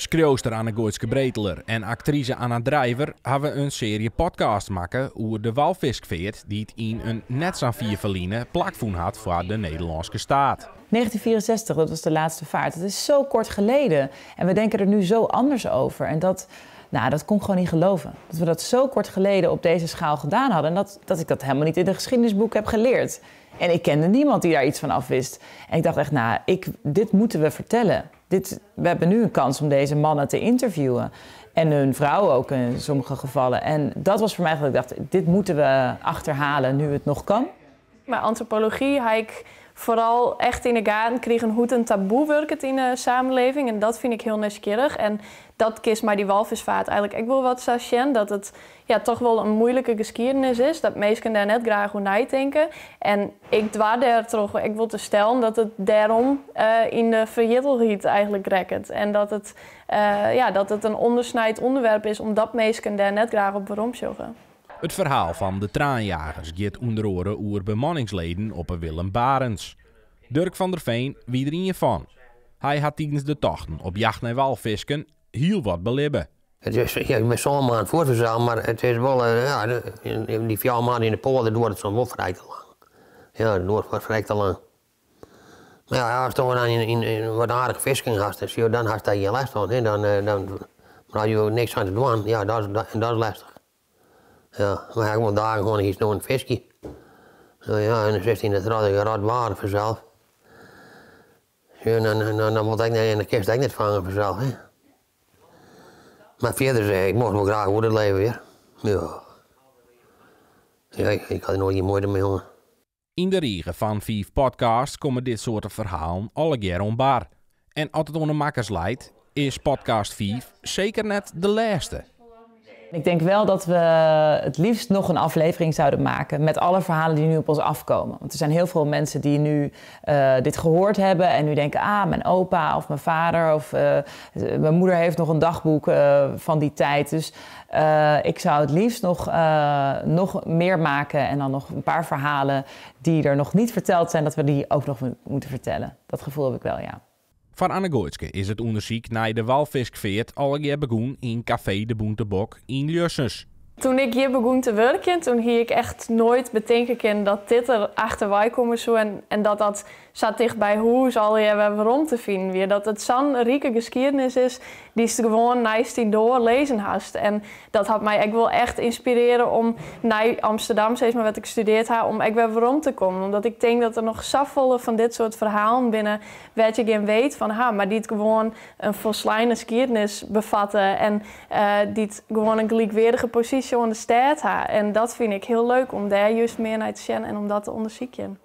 Skriuwster Anne-Goaitske Breteler en aktrise Anna Drijver hawwe in searje podcasts makke oer de walfiskfeart dy't yn in net sa'n fier ferline plakfûn hat foar de Nederlânske steat. 1964, dat was de laatste vaart. Dat is zo kort geleden. En we denken er nu zo anders over. En dat, nou, dat kon ik gewoon niet geloven. Dat we dat zo kort geleden op deze schaal gedaan hadden. En dat ik dat helemaal niet in de geschiedenisboek heb geleerd. En ik kende niemand die daar iets van af wist. En ik dacht echt, nou, dit moeten we vertellen. We hebben nu een kans om deze mannen te interviewen. En hun vrouw ook in sommige gevallen. En dat was voor mij dat ik dacht, dit moeten we achterhalen nu het nog kan. Maar antropologie ha ik foaral echt yn 'e gaten krigen hoe't in taboe wurket yn de samenleving. En dat fyn ik hiel nijsgjirrich. En dat kinst mei dy walfiskfeart eigenlik ek wol wat sa sjen. Dat it, ja, toch wol in muoilike skiednis is. Dat minsken dêr net graach oer neitinke. En ik doar dêrtroch ek wol te stellen dat it dêrom yn de ferjittelheid eigenlik rekket. En ja, dat it in ûndersnijd ûnderwerp is omdat minsken dêr net graach op weromsjogge. It ferhaal fan de Traanjagers giet ûnder oare oer bemanningsleden op 'e Willem Barentsz. Durk van der Veen wie der ien fan. Hy hat tidens de tochten op jacht nei walfisken hiel wat belibbe. It is, ja, ik bin 7 maand fuort fansels, mar it is wol, ja, dy 4 maand yn de polder duorret soms wol frij te lang. Ja, dat duorret frij te lang. Mar ja, ast dan yn wat aardige fisken hast, dan hast dêr gjin lêst fan. Hè. Dan, mar as je niks oan te dwaan, ja, dat is lêstich. Ja, mar ik wol dagen gewoan hiest no in fiskje. No ja, en dan sitst yn it rot waar fansels. Ja, dan wol ik net, en dan kinst ek net fange fansels. Hè. Mar fierder, ik mocht wol graach oer it leven, ja. Ja. Ja, ik ha der noait gjin muoite mei hân. Yn de rige fan 5 podcasts komme dit soarte ferhalen allegear oan bar. En as it oan de makkers leit, is podcast 5 seker net de lêste. Ik denk wel dat we het liefst nog een aflevering zouden maken met alle verhalen die nu op ons afkomen. Want er zijn heel veel mensen die nu dit gehoord hebben en nu denken, ah, mijn opa of mijn vader of mijn moeder heeft nog een dagboek van die tijd. Dus ik zou het liefst nog meer maken en dan nog een paar verhalen die er nog niet verteld zijn, dat we die ook nog moeten vertellen. Dat gevoel heb ik wel, ja. Foar Anne-Goaitske is it ûndersyk nei de walfiskfeart allegear begûn yn kafee De Bûnte Bok yn Ljussens. Doe't ik hjir begûn te wurkjen, doe hie ik echt noait betinke kinnen dat dit der achterwei komme soe en dat dat sa ticht by hûs allegear wer werom te finen wie. Dat it sa'n rike skiednis is dy'tst gewoan neist dyn doar lizzen hast. En dat hat my ek wol echt ynspirearre om nei Amsterdam, sis mar, wêr't ik studearre ha, om ek wer werom te kommen. Omdat ik tink dat der noch safolle fan dit soart ferhalen binne wêr't je gjin weet fan ha, mar dy't gewoan in folsleine skiednis befette en dy't gewoan in gelykweardige posysje oan de stêd ha. En dat fyn ik hiel leuk om dêr just mear nei te sjen en om dat te ûndersykjen.